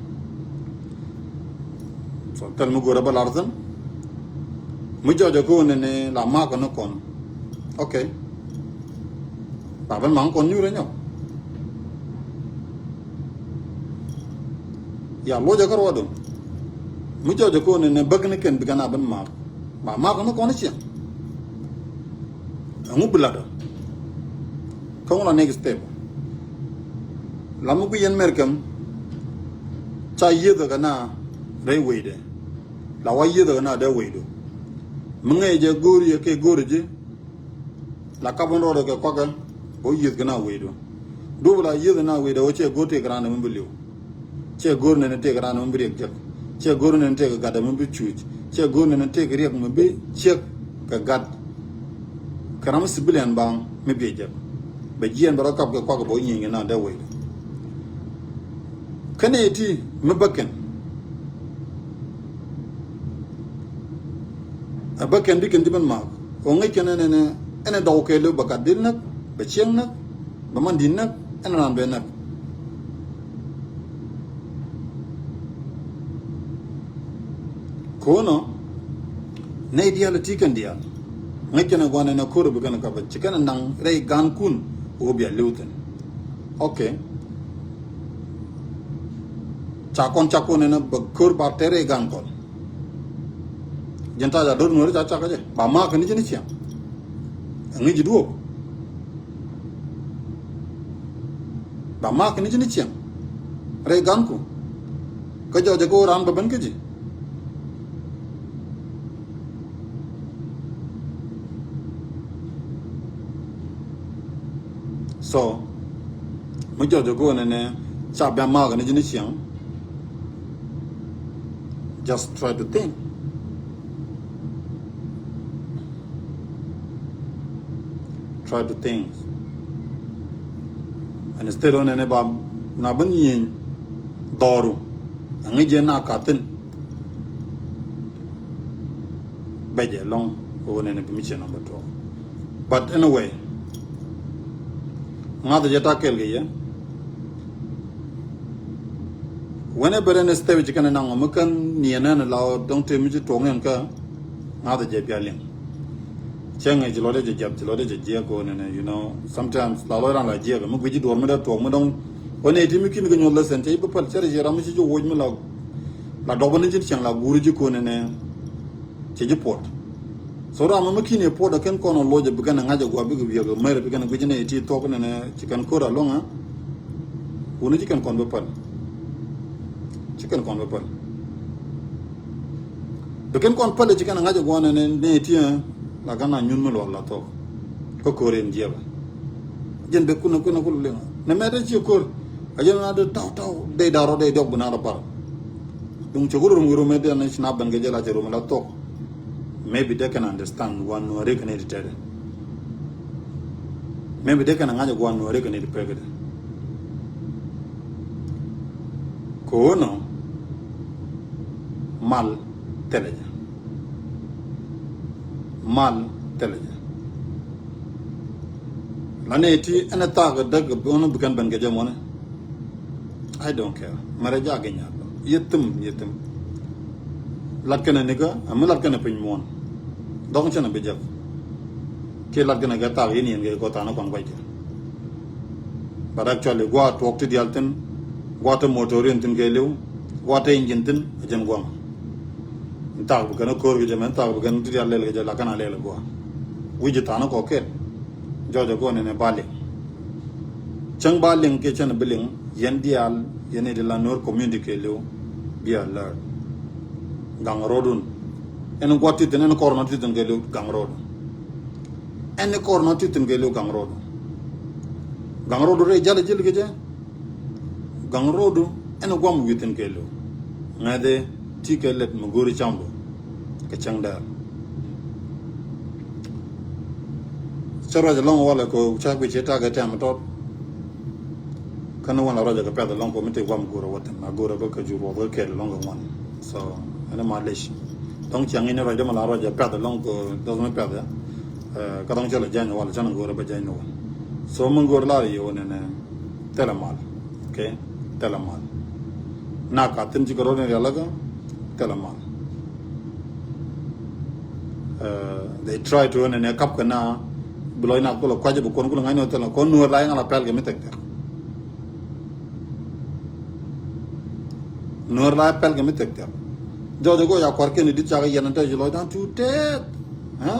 So thil mi go̱rɛ bä lar thin. Mi jɔɔc kɔn ni la mak ni kɔn. Okay. Ba ben maŋ kɔn nyuur nyɔ. Ya luɔcɛ kä ruɔdun. Mi jɔɔcɛ kɔn ni bäk ni kɛn bi kɛn a ben maak. Ba maak ni kɔn ciɛŋ. Ɛŋu bi latdä. Kä ŋu la next step? La mi gui yɛn Mɛrkɛm ca yieth kɛ na rɛy wecdɛ. La wa yieth kɛ na dee wecdu. Mi ŋäc jɛ go̱o̱r yɛ kɛ go̱o̱r ji̱. La kap in rɔɔdɛ kɛ kuakɛ bä yieth kɛ na wecdu. Duɔp la yieth kɛ na wecdɛ wä cɛ go̱o̱r tëë kɛ raan mi bi li̱w. Cɛ go̱r nɛn tëëk raan mi bi riɛk jek. Cɛ go̱r nɛn tëëk gat mi bi cuc. Cɛ go̱r nɛn tëëk riɛk mi bi ciek kɛ gat. Kɛ ram mi civilian baŋ mi bi jek. Bɛ jiɛn bɛ rɔ kap kɛ kuak bɛ wä nyieny kɛ na dee wec. Kɛnɛ ti mi bäkɛn. A bäkɛn bi kɛn ti ben maak. Ɔ ŋäc kɛn ɛn ɛn ɛn dɔw kɛ lö bɛ gat dil näk, bɛ ciek näk, bɛ man di̱t näk, ɛn raan bɛ näk. Ko̱nɔ nɛy diaal ti kɛn diaal. Ŋäc kɛn ɛ gua̱n ɛn ɛ ko̱r bi kɛn ɛ kap ɛ ci kɛn ɛ naŋ rɛy gankun ɣöö bia li̱w thi̱n. Ok. Ca kɔn ca kɔn ɛn ɛ bɛ ko̱r ba tɛr rɛy gankɔn. Jɛn ta̱a̱ ca do̱r nuɔ̱ɔ̱ri ca cak kä jɛ ba ma̱a̱k kɛn ji̱ ni ciaŋ. Ɛŋi̱ ji̱ duɔ̱ɔ̱p. Ba ma̱a̱k kɛn ji̱ ni ciɛŋ rɛy ganku. Kä jɔɔcɛ kä ɣöö raan bä ben kä ji̱. So mi jɔɔcɛ kä ɣöö nɛnɛ ca bia ma̱a̱k kɛn ji̱ ni ciɛŋ. Just try to think. Try to think. And instead ɔ nɛnɛ ba na ben nyieny dhɔru. Aŋi jɛ na kathin. Bɛ jɛ lɔŋ ɔ nɛnɛ bi mi cɛ number two. But anyway, ŋa̱th jɛ ta kɛl kɛ yɛ. Whenever any step ci kɛn naŋ ɔ mi kɛn niɛn ɛn la ɔ dɔŋ te mi ci tuɔŋ ɛn kä. Ŋa̱th jɛ bia liŋ. Cɛ ŋɛ ci lɔt jɛ jɛp ci lɔt jɛ jiɛk kɛ ɣöö nɛnɛ, you know, sometimes la lɔt ran la jiɛk mi guic ji̱ duɔr mi dee tuɔɔk mi dɔ̱ŋ. Ɣöö nɛ ti mi kin kɛ nyuɔth lesson cɛ ji̱ bi päl cɛ rɛ ci ram mi ci ji̱ woc mi la, la dɔk bä ni ji̱ cɛŋ la guuri ji̱ kɛ ɣöö nɛnɛ. Cɛ ji̱ puɔt. So ram mi kin i̱ puɔt ɛ kɛn kɔn ɔ loc ɛ bi kɛn ɛ ŋa̱c ɛ gua̱a̱ bikɛ wiɛk ɛ mɛr ɛ bi kɛn ɛ guic nɛ ti thuɔk nɛnɛ ci kɛn ko̱r a lo̱ŋ ɛ. Wuni ci kɛn kɔn bi päl. Ci kɛn kɔn bi päl. Bi kɛn kɔn päl ci kɛn ŋa̱c ɛ gua̱n ɛn ɛn nɛ tiɛ la kɛn a nyuth mi luɔk la thok. Kä ko̱r in jiɛpɛ. Jɛn bi kunɛ kunɛ kul liŋ nɛ mɛt ɛ ci ko̱r. A jɛn na dee taw taw dee darɔ dee diɔk bi na rɔ bar. Duŋ cɛ ku rum rum mɛ dee na ci na ben kɛ jɛ la cɛ rum la thok. Maybe they can understand wan nuɔri kɛn it tɛtɛ. Maybe they can ŋa̱c ɛ gua̱n nuɔri kɛn it pekɛ dɛ. Ko̱o̱nɔ mal thilɛ jɛ. Mal thilɛ jɛ. La nɛ ti ɛn ɛ thak däk bi ɣän bi kɛn ben kɛ jɛ mɔnɛ. I don't care. Mɛrɛ jak inyal. Yɛ thim, yɛ thim. Lat kɛn ɛ nikä, ami lat kɛn ɛ piny muɔn. Dɔk cɛn ɛ bi jɛk. Kiɛ lat kɛn ɛ gɛ thak yɛn yɛn kɛ kɔ than ɛ kɔn guac kɛ. But actually gua̱a̱ tuɔɔk ti diaal thi̱n, gua̱a̱ te motorin thi̱n kɛɛliw, gua̱a̱ te engine thi̱n, a jɛn gua̱a̱. Thak bi kɛn a ko̱r kɛ jɛ mɛn thak bi kɛn ti diaal lɛl kɛ jɛ la kɛn a lɛl gua̱a̱. Wi̱c ji̱ tha̱a̱n kɔ kɛɛl. Jɔɔc a kɔn in ɛ ba liŋ. Cäŋ ba liŋ kiɛ cɛn bi liŋ, yɛn diaal, yɛn iti la Nuer community kɛɛliw, be alert. Gaŋ ro̱dun. Ɛn gua̱a̱ ti thi̱n, ɛn kɔr nɔ ti thi̱n kɛɛliw, gaŋ ro̱dun. Ɛn ni kɔr nɔ ti thi̱n kɛ liw gaŋ ro̱du. Gaŋ ro̱du rɛy jal ji̱l kɛ jɛ. Gaŋ ro̱du ɛn guam wi̱i̱ thi̱n kɛ liw. Ŋäthɛ ti kɛ lɛt mi go̱ri camdu. Kɛ cäŋ dɛɛr. Cä ruac ɛlɔ̱ŋ walɛ kɛ ca guic cɛ takɛ tɛm tɔt. Kä ni wan la ruac kɛ pɛth ɛlɔ̱ŋ kɛ mi ti guam go̱rɛ wä thi̱n. A go̱rɛ bä kɛ jur wä bä kɛɛl ɛlɔ̱ŋ kɛ ŋuan. So ɛn ma lec. Dɔ̱ŋ ciaŋ in ruac dämɛ la ruac ɛ pɛth ɛlɔ̱ŋ kɛ dɔ̱th mi pɛth ɛ. Kä dɔ̱ŋ cɛ lɛ jany wal cä ni go̱o̱r ɛ bä jany ni wal. So mi go̱o̱r lar yɛ wä nɛnɛ thilɛ mal. Okay. Thilɛ mal. Na ka thin ci kɛ ro̱d in rialikä thilɛ mal. They try to nɛnɛ kap kɛ na bi lɔc na kulɛ kuac bi kuɔn kulɛ ŋa̱c ni wä thilɛ kɔn nuɔr la yɛn ala pɛl kɛ mi thɛk thɛk. Nuɔr la pɛl kɛ mi thɛk thɛk. Jɔɔc ɛ go̱o̱c a kuarkiɛn i̱ di̱t cakɛ yɛn ɛ tɛc ci lɔcdan tuut tɛɛth. Ɛ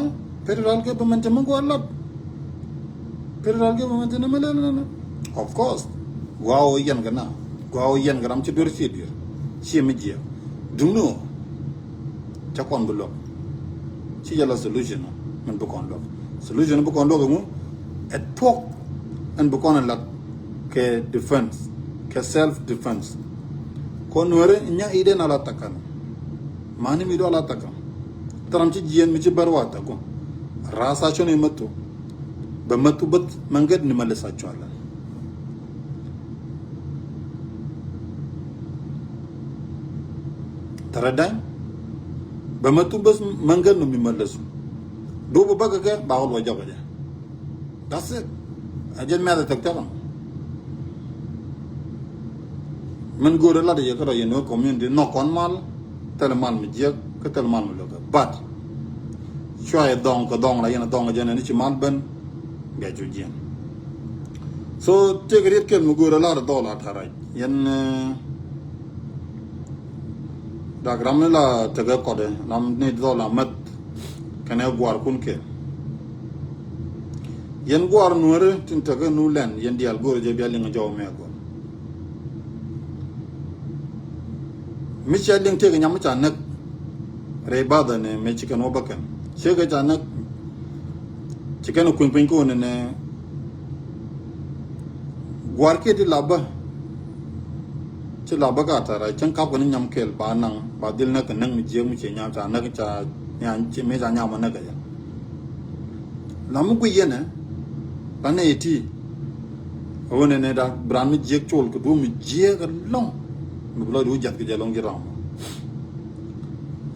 pɛt ral kɛ bä mɛn cɛ mi guɔ lap. Federal government ni mɛ lɛ lɛ lɛ. Of course. Gua o yɛn kɛ na. Gua o yɛn kɛ ram ci duer ci duer. Ci mi jiɛ. Duŋni o. Ca kɔn bi luɔk. Ci jɛ la solution mɛn bi kɔn luɔk. Solution bi kɔn luɔk ŋu. Ɛ tuɔk ɛn bi kɔn ɛ lat kɛ defense, kɛ self defense. Kɔn nuɛri nya ide na la takan. Mani mi do la takan. Taram ci jiɛn mi ci bɛr wa taku. Rasa cɔni matu. Bɛ matu bät mangɛt ni mali sa cuala. Tara daŋ. Bɛ matu bät mangɛt ni mi mali su. Dubu bak kɛ ba wal wa jɔk jɛ. That's it. A jɛ mɛth a tɛk tɛk. Min go̱o̱rɛ lat yɛ kärɔ yɛ ni wä community nɔ kɔn mal. Thil mal mi jiɛk kä thil mal mi lokä. But cua yɛ dhɔŋ kɛ dhɔŋ la yɛn a dhɔŋ jɛn ni ci mal ben. Bia cu jiɛn. So tëëk riet kel mi go̱o̱rɛ lat dhɔl a tarac yɛn. Dak ram ni la tekɛ kɔdɛ ram ni dhɔl a mɛth. Kɛnɛ guar kun kɛ. Yɛn guar nuɔri tin tekɛ nu lɛn yɛn dial go̱o̱rɛ jɛ bia liŋ jɔw mɛ guar. Mi cɛ liŋ tëëk nyam mi ca näk. Rɛy badhɛ ni mɛ ci kɛn wä bä kɛn cëkɛ ca näk. Ci kɛn kuny piny ko̱n ni nɛ. Guar kiɛ ti la bä. Ci la bä ka tara cäŋ kap kɛ ni nyam kɛl ba naŋ ba dhil näk kɛ näk mi jiɛk mi ci nyam ca näk ca nyam ci mi ca nyam ma näk kɛ jɛ. La mi gui yɛnɛ la nɛ iti. Ɣöö nɛnɛ da bi raan mi jiɛk col kɛ duɔ̱ɔ̱p mi jiɛk ɛlɔ̱ŋ. Mi bi lɔcdu jath kɛ jɛ ɛlɔ̱ŋ ji̱ ram.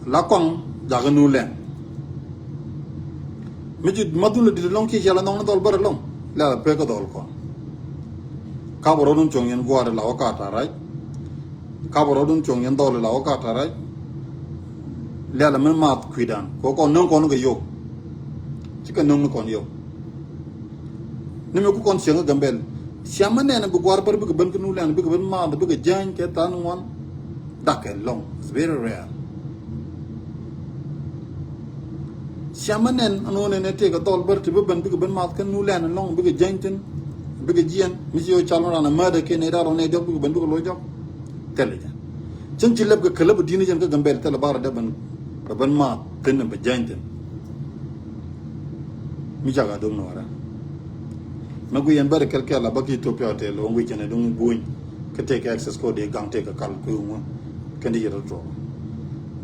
La kɔaŋ jakä nu lɛn. Mi ji̱ mathun lɛ di̱t ɛlɔ̱ŋ kiɛ ciɛ la nhɔk ni dhɔl bär ɛlɔ̱ŋ. Lɛ la pek kä dhɔl kɔn. Kapɛ rɔ̱dun cuɔ̱ŋ yɛn gua̱a̱r la wä ka ta̱a̱ rac. Kapɛ rɔ̱dun cuɔ̱ŋ yɛn dhɔl la wä ka ta̱a̱ rac. Lɛ la mi maath kui̱dan kɛ kɔn nöŋ kɔn kɛ yio̱w. Cikɛ nöŋ ni kɔn yio̱w. Ni mi ku kɔn cieŋ kä Gambɛl. Ciamä nɛn bi gua̱r bär bikɛ ben kä nu lɛn bikɛ ben maath bikɛ jäny kɛ than ŋuan. Dakɛ lɔŋ. It's very rare. Ciamä nɛn ɛn ɣöö nɛn ɛ tëëk ɛ dhɔl bär ti bi ben bikɛ ben maath kä nu lɛn lɔŋ bikɛ jäny thin. Bikɛ jiɛn mi ci ɣöö cal ran ɛ määtdɛ kɛ nɛy da̱r ɣɔn nɛy diɔk bikɛ ben bikɛ loc jɔk. Thilɛ jɛ. Cäŋ ci lɛp kɛ kɛ lɛp di̱n jɛn kä Gambɛl thilɛ bar dɛ ben. Bɛ ben maath thin bɛ jäny thin. Mi cak a dom ni warɛ. Mɛ gui yɛn bɛr kɛl kɛl a bä ki Ethiopia hotel wä gui cɛn a dum buny. Kä tëëk access code di gaŋ tëëk a kal kɛ wä. Kɛn di yɛ rɔ tuɔk.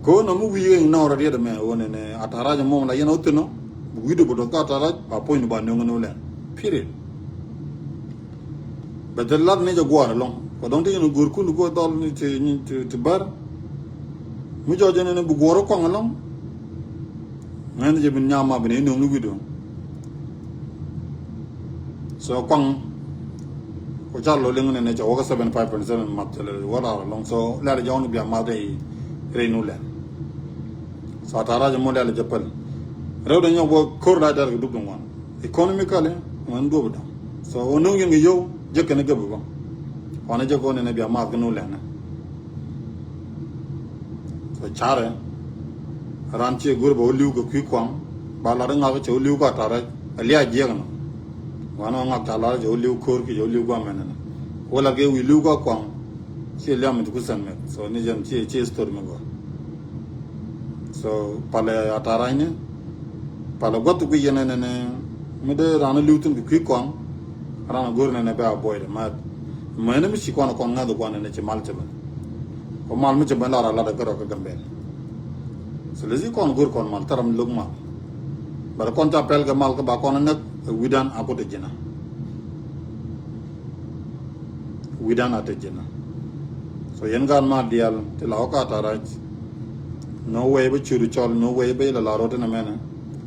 Kɛ wä nɔ mi wi̱i̱ ɣeŋ nɔ rɔ riɛt mɛ wä nɛ nɛ a ta̱rac a mɔm la yɛn a wä thin nɔ. Wi̱i̱ di bä dɔth ka ta̱rac a puɔ̱ny ni ba nöŋ ni wä lɛn. Period. Bɛ thil lat ni jɛ guɔ̱ɔ̱r ɛlɔ̱ŋ kɛ dɔ̱ŋ ti yɛn go̱o̱r kun go̱o̱r dhɔl ni ti ni ti ti bär. Mi jɔɔc ɛn ɛn bi guɔ̱ɔ̱r ɛ kɔŋ ɛlɔ̱ŋ. Ŋäni jɛ bin nyam ma bin inöŋ ni wi̱do̱. So kɔŋ. Ku ca lo liŋ ni ni cɛ wä kä seven five point seven math thilɛ wä lar ɛlɔ̱ŋ so lɛl jɔɔn bia math rɛy rɛy nu lɛl. So a ta̱a̱ rac ɛmɔ lɛl jɛ päl. Rɛw dɛ nyɔk bä ko̱r la dɛr kɛ dup di ŋuan. Economically ŋuan duɔp dɔ̱ŋ. So wä no̱ŋ yɛn kɛ yio̱w jek kɛn gäp bä. Wanɛ jek wä nɛnɛ bia math kɛ nu lɛnɛ. So carɛ ran ciɛ go̱r bä wä li̱w kɛ kui̱ kuaŋ. Ba lat ŋak cɛ wä li̱w ka tarɛ a liac jiɛk nɔ. Wanɛ ŋak ca lat cɛ wä li̱w ko̱r ki cɛ wä li̱w guamɛn nɛ. Wä lat kɛ wi̱i̱ li̱w ka kuaŋ. Ciɛ liam mi ti ku sɛn mɛk so ni jɛn ciɛ ciɛ story mi gɔr. So palɛ a ta̱a̱ ra̱cni. Palɛ gua̱th ti guic yɛn ɛnɛnɛ mi dee ran li̱w thi̱n kɛ kui̱ kɔaŋ. Ran a go̱r nɛnɛ bɛ a buɔydɛ ma̱a̱t. Mɛni mi ci kɔn kɔn ŋa̱th kɔn nɛnɛ ci mal cɛ ben. Kɔ mal mi cɛ ben lar a lat a gär ɔ kä Gambɛl. So lesi kɔn go̱r kɔn mal thäram lo̱k mal. Bɛ kɔn ca pɛl kɛ mal kä ba kɔn a näk ɛ wi̱dan a kut ɛ ji̱na. Wi̱dan a te ji̱na. So yɛn gaat ma diaal ti la wä ka ta̱a̱ rac. No way bä ciöt cɔl no way bä ilɛ la rot inɛ mɛnɛ.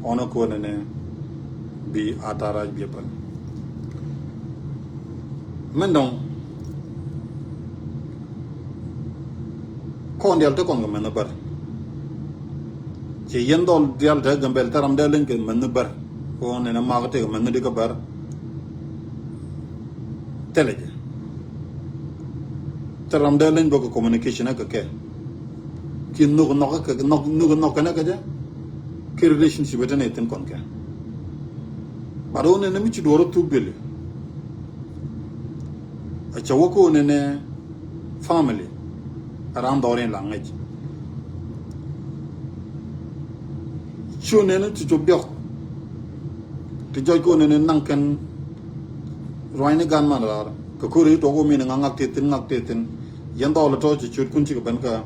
Ɔn a kuɔn inɛ bi a ta̱a̱ rac bi päl. Min dɔ̱ŋ kɔn diaal te kɔn kɛ mɛn bär. Ci yɛn dhɔl diaal te Gambɛl te ram dee leny kɛ mɛn bär. Kɔn inɛ mak te kɛ mɛn di kɛ bär. Thilɛ jɛ. Thil ram dee leny bä kɛ communication ɛ kɛ kɛ. Ki nhök nhɔk ɛ kɛ nhök nhök nhɔk kɛn ɛ kɛ jɛ. Ki relationship ɛ tɛn ɛ thin kɔn kɛ. But wä nɛnɛ mi ci duɔr a thuk bili. A cɛ wä ko nɛnɛ family. A ram dhɔr in la ŋäc. Cu nɛnɛ ti cop diɔk. Ti jɔc ko nɛnɛ naŋ kɛn ruany ni gan man rar. Kɛ kori tuɔk wä min ŋa ŋak ti thin, ŋak ti thin. Yɛn dhɔl tɔ ci ciöt kun ci kɛ ben kä.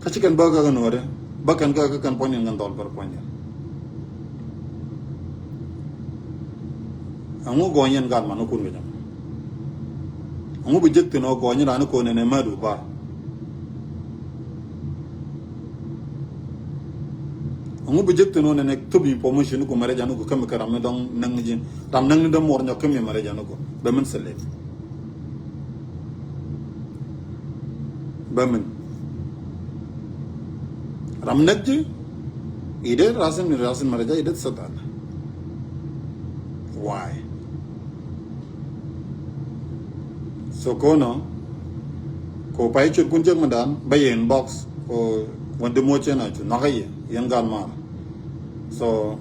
Kä ci kɛn bä kä kɛ nuɔri. Bä kɛn kä kɛ kɛn puɔny in kɛn dhɔl bär puɔny in. Ɛŋu gɔny yɛn gat man ni kun kɛ jam. Ɛŋu bi jek thin ɔ gɔny ran ni kon ɛn ɛ madu ba. Ɛŋu bi jek thin ɔ nɛnɛ thop information ni ku mɛrɛ jan ni ku kämi kɛ ram ni dɔŋ näŋ ni ji̱. Ram näŋ ni dämuɔr nyɔk kämi mɛrɛ jan ni ku. Bɛ min sɛ lek. Bä min ram näk ji̱. Idet rasin min rasin maraja idet Satan. Why? So kono ko pay chut kun jek mandan ba yɛ inbox ko wandi mo chena chu naka yɛ yɛn gan mar. So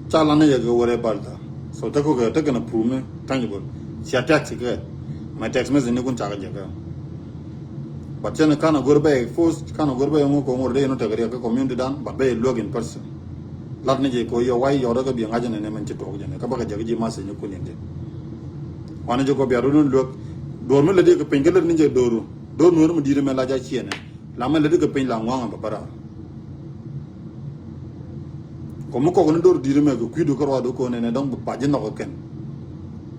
chala na yɛ ke wore balta. So teko ke teko na prove ni tangible. Cia text ke. My text message ni kun chaka jɛ ke. But chen kana gor bɛ force kana gor bɛ ngo ko ngor de no teko ke community dan but bɛ luog in person. Lat ni je ko yo wai yo da ke bi ngaje ne men ci to je ne ka ba ka je ji message ni kun inde. Wana je ko bi aru luog dor mi le de ke pengele ni je doru. Dor no mi dire me la ja chiene. La me le de ke peng la ngwanga ba bara. Kɔ mi kɔk ni dor di̱t mɛ kɛ kui̱du kä ruaadu ko̱n ɛn ɛ dɔ̱ŋ bi pac ji̱ nhɔk kɛn.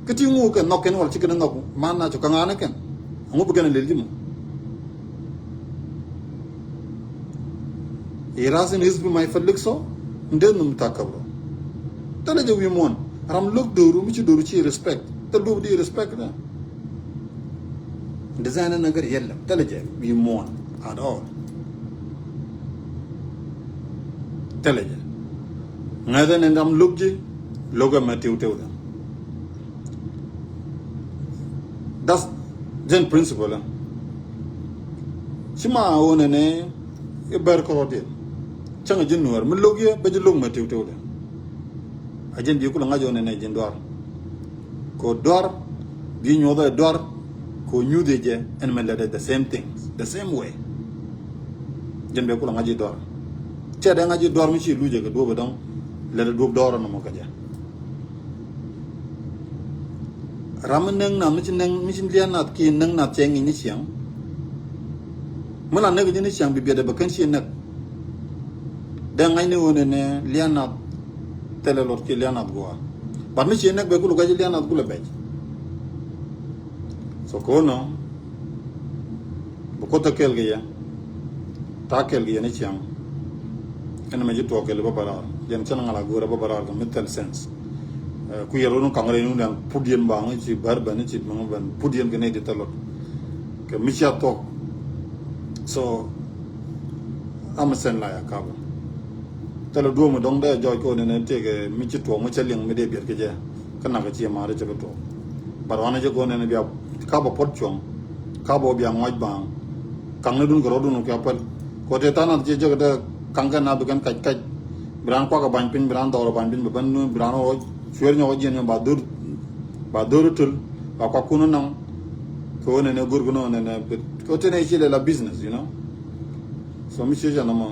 Kä ti ŋu kɛ nhɔk kɛn wal ci kɛn nhɔk man na cu kä ŋa̱n kɛn. Ɛŋu bi kɛn lel ji̱ mɔ. Iras in hizbi ma ifadlik so. Ndee num tha̱k käp rɔ. Thilɛ jɛ wi̱i̱ muɔ̱n ram lo̱k do̱ru mi ci do̱ru ci respect. Thil duɔ̱p di respect dɛ. Design in a gɛ riɛl lɛ thilɛ jɛ wi̱i̱ muɔ̱ɔ̱n at all. Thilɛ jɛ ŋäthɛ ni ram lo̱k ji̱ lo̱k ɛmɛ tiw tiw dɛ. That's then principle. Ci ma wonɛ ni i̱ bɛr kɔrɔdiɛn cäŋ ji̱ nuäär mi lo̱k yɛ bɛ ji̱ lo̱k mɛ tiw tiw dɛ. A ji̱n bi kulɛ ŋa̱c wonɛ ni ji̱n duar. Ko duar bi nyuɔth ɛ duar ko nyuth ɛ jɛ ɛn mɛ lɛt ɛ the same thing, the same way. Jɛn bɛ kulɛ ŋa̱c i̱ duar. Cɛ dee ŋa̱c i̱ duar mi ci luc ɛ kɛ duɔp ɛ dɔ̱ŋ lɛt ɛ duɔp duar ɛ nɔmɔ kɛ jɛ. Ram mi näŋ nath mi ci näŋ mi ci lian nath ki näŋ nath cɛ ŋi̱ny ni ciɛŋ. Mi la näk ji̱ ni ciɛŋ bi biɛt ɛ bɛ kän ci näk. Dee ŋa̱c ni ɣöö nɛnɛ lian nath thilɛ luɔt kiɛ lian nath gua̱a̱. But mi ci näk bɛ kulɛ gua̱c lian nath kulɛ bɛc. So ko̱n ɔ bi kuoth ɛ kɛl kɛ yɛ. Ta̱a̱ kɛl kɛ yɛ ni ciaŋ. Ɛn mɛ ji̱ tuɔɔk kɛl bä bä raar jɛn cɛn ŋa̱l a go̱o̱rɛ bä bä raar kɛ mi thil sense. Ku yɛ run kaŋ rɛy nun dan put yɛn baŋ ci bär bɛn ci maŋ bɛn put yɛn kɛ nɛy di thil luɔt. Kɛ mi cia thuɔk. So am sɛn la ya kaba. Thilɛ duɔ̱ɔ̱m dɔ̱ŋ dee jɔɔc kɛ ɣöö nɛnɛ tëëkɛ mi ci tuɔɔk mi cä liŋ mi dee biɛt kɛ jɛ. Kä nak kɛ ci ma̱a̱ri cɛ bi tuɔɔk. But wanɛ jɛ kɛ ɣöö nɛnɛ bia kaba puɔt cuɔ̱ŋ. Kaba bia ŋɔc ba̱a̱ŋ. Kaŋni dun kɛ rɔ̱dun kɛ päl. Kɛ ɣöö tëë tha̱a̱ŋ nath ciɛ jɛ kɛ dee kaŋ kɛn na bi kɛn kac kac. Bi raan kuak kɛ ba̱ny piny bi raan dhɔɔr kɛ ba̱ny piny bi ben bi raan rɔ cueer nyɔk kɛ jiɛn nyɔk ba dho̱r. Ba dho̱r töl ba kuak kun naŋ. Kɛ ɣöö nɛnɛ go̱r kɛ nɔ nɛnɛ kɛ ɣöö tëë nɛ ci lɛ la business, you know. So mi ciec ɛn ɛmɔ.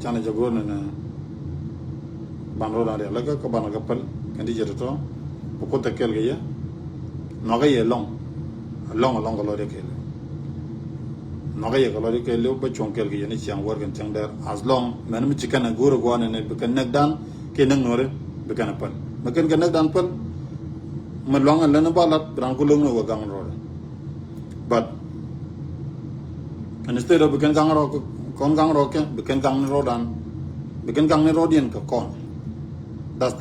Canɛ jɛ go̱o̱r ni nɛ ban ro̱dan rialikä kä banɛ kɛ päl kɛn ti jɛ tɔ̱tɔ̱. Bi kuoth ɛ kɛɛl kɛ yɛ. Nhɔakä yɛ lɔŋ. Lɔŋ lɔŋ kɛ lɔcdɛ kɛɛl. Nhɔakä yɛ kɛ lɔcdɛ kɛɛl bä cuɔ̱ŋ kɛɛl kɛ yɛ ni ciaŋ wäär kɛn cäŋ dɛr as lɔŋ mɛn mi ci kɛn ɛ go̱o̱r ɛ gua̱a̱n ɛn ɛ bi kɛn näk dan kiɛ näk nuɔ̱ri. Bi kɛn ɛ päl mɛ kɛn kɛ näk dan päl. Mɛ luaŋ ɛn lɛn ɛ ba lat bi raan ku lo̱ŋ ni wä gaŋ rɔɔdɛ. But instead of bi kɛn gaŋ rɔ kɔn gaŋ rɔ kɛ bi kɛn gaŋ ni rɔ dan. Bi kɛn gaŋ ni rɔ diɛn kɛ kɔn. That's the